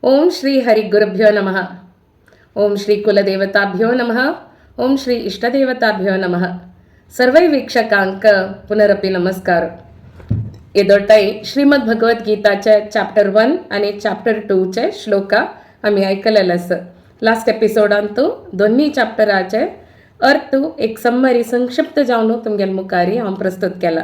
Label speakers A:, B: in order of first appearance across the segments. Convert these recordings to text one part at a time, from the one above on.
A: ओम श्री हरि गुरुभ्यो नमः. ओम श्री कुलदेवताभ्यो नमः. ओम श्री इष्टदेवताभ्यो नमः. सर्वै वीक्षकांक पुनरपी नमस्कार. येदोटाई श्रीमद भगवद्गीताचे चॅप्टर 1 आणि चॅप्टर 2चे श्लोका आम्ही आयकलेले आसा. लास्ट एपिसोडांत दोन्ही चॅप्टराचे अर्थ एक समरी संक्षिप्त जावन तुमगेले मुखारी हांव प्रस्तुत केला.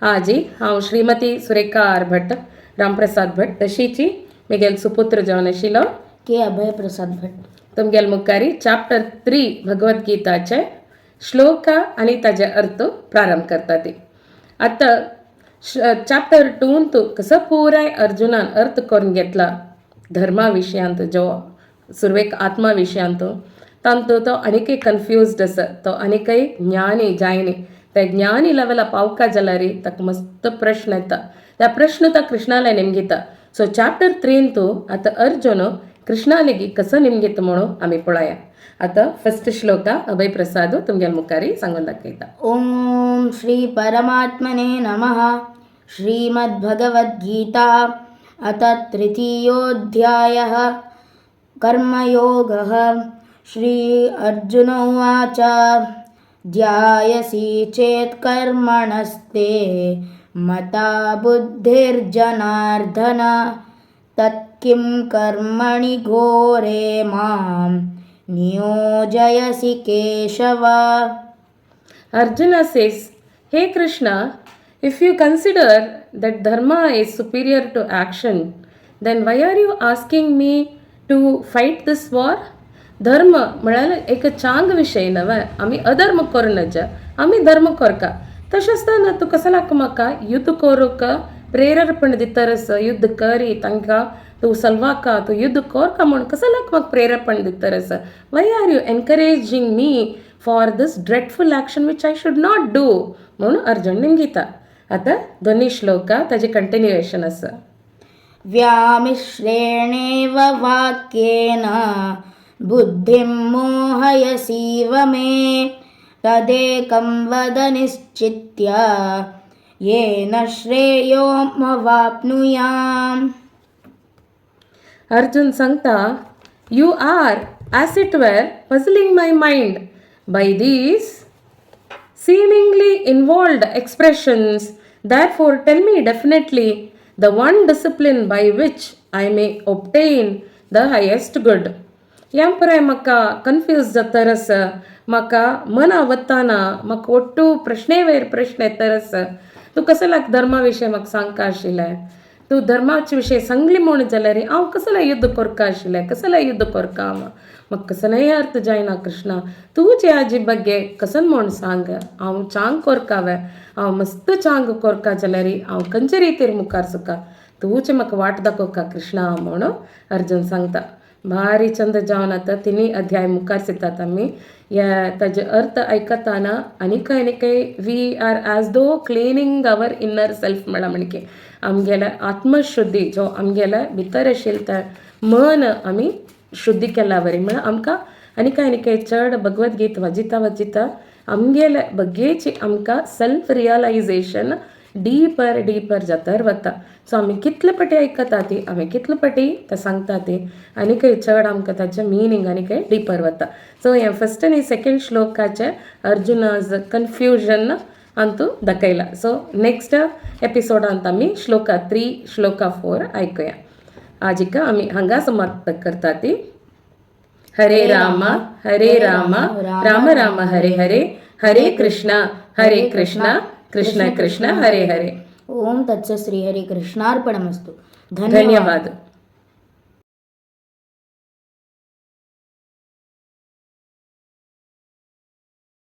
A: आजी हांव श्रीमती सुरेखा आर भट्ट, रामप्रसाद भट तशीची मिगेल सुपुत्र जावन आशिल्लो
B: के अभय प्रसाद भट्ट
A: तुमगेले मुखारी चॅप्टर 3 भगवद्गीताचे श्लोक आनी ताजे अर्थ प्रारंभ करता ती. आतां चॅप्टर 2 तूं कसो पुराय अर्जुनान अर्थ करून घेतला धर्मा विशयांत, जो सुरवेक आत्मा विशयांत, तांतू तो आनीकय कन्फ्युज्ड आसा. तो आनीकय ज्ञानी जायनी, त्या ज्ञानी लेवला पावका जाल्यार ताका मस्त प्रश्न येता. त्या प्रश्न तो कृष्णाले निमगिता. सो चॅप्टर 3 तूं आतां अर्जुन कृष्णा लेगीत कसो निमगिता म्हणून आमी पळोवया. आतां फर्स्ट श्लोका अभय प्रसाद तुमगेले मुखारी सांगून दाखयता.
B: ॐ श्री परमात्मने नमः. श्रीमद्भगवद्गीता अथ तृतीयोऽध्यायः, कर्मयोगः. श्री अर्जुन उवाच. ध्यायसि चेत् कर्मणस्ते मता बुद्धिर्जनार्दन, तत्किं कर्मणि घोरे मां नियोजयसि Keshav.
A: Arjuna says, "Hey Krishna, if you consider that dharma is superior to action, then why are you asking me to fight this war?" धर्म म्हळ्यार एक चांग विशय न्हय. आमी अधर्म करूं नज, आमी धर्म करका. तशें आसतना तूं कसो नाका म्हाका युद्ध करूंक प्रेरणपण दितरस? युद्ध करी तांकां तूं सलवाका, तूं युद्ध करका म्हूण कसो नाका म्हाका प्रेरणपण दितरस? Why are you encouraging me for this dreadful action which I should not do? म्हणून अर्जुन निमगिता. आतां दोनी श्लोका ताजें कंटिन्युएशन आसा.
B: व्यामिश्रेणेव वाक्येन बुद्धिं मोहयसीव मे, तदेकं वद निश्चित्य येन श्रेयोऽहमवाप्नुयाम्.
A: अर्जुन सांगता, "You are, as it were, puzzling my mind by these seemingly involved expressions. Therefore, tell me definitely the one discipline by which I may obtain the highest good." ह्या पुराय म्हाका कन्फ्यूज जातरस, म्हाका मना वताना म्हाका ಒಟ್ಟು प्रश्ने वयर प्रश्न येतरस. तूं कसो लायक धर्मा विशय म्हाका सांगका आशिल्लें? तूं धर्माचे विशय सांगली म्हूण जाल्यार हांव कसलें युद्ध करका आशिल्लें? कसलें युद्ध करका हांव? म्हाका कसलेंय अर्थ जायना कृष्णा. तूं आजी बग्गे कसन म्हूण सांग, हांव चांग करका वे? हांव मस्त चांग करका जाल्यार हांव खंयचे रितीर मुखार सुका? तूंच म्हाका वाट दाखोवका कृष्णा, म्हणून अर्जुन सांगता. भारी चंद जावन आतां तिनी अध्याय मुखार सितात आमी. ह्या ताजे अर्थ आयकताना आनीकय आनीकय we are as though cleaning our inner self. म्हळ्यार म्हणके आमगेल्या आत्मशुद्धी, जो आमगेल्या भितर आशिल्लें तें मन आमी शुद्धी केल्या वरी. म्हळ्यार आमकां आनीकय आनीकय चड भगवद्गीत वाजिता वाजिता आमगेले बग्गेची आमकां सेल्फ रियलायझेशन डीपर डीपर जातर वता. सो आमी कितले पटी आयकता ती, आमी कितले पटी ते सांगता ती, आनीकय चड आमकां ताचें मिनींग आनीकय डीपर वता. सो हें फस्ट आनी सेकेंड श्लोकाचें अर्जुनाज कन्फ्युजन अंतू दाखयला. सो नेक्स्ट एपिसोडांत आमी श्लोका 3, श्लोका 4 आयकुया. आजिका आमी हांगा समाप्त करता ती. हरे राम हरे राम, राम राम हरे हरे, हरे कृष्णा हरे कृष्णा, कृष्ण कृष्ण हरे हरे.
B: ओम तत्सत्. श्री हरि कृष्णार्पणमस्तु.
A: धन्यवाद.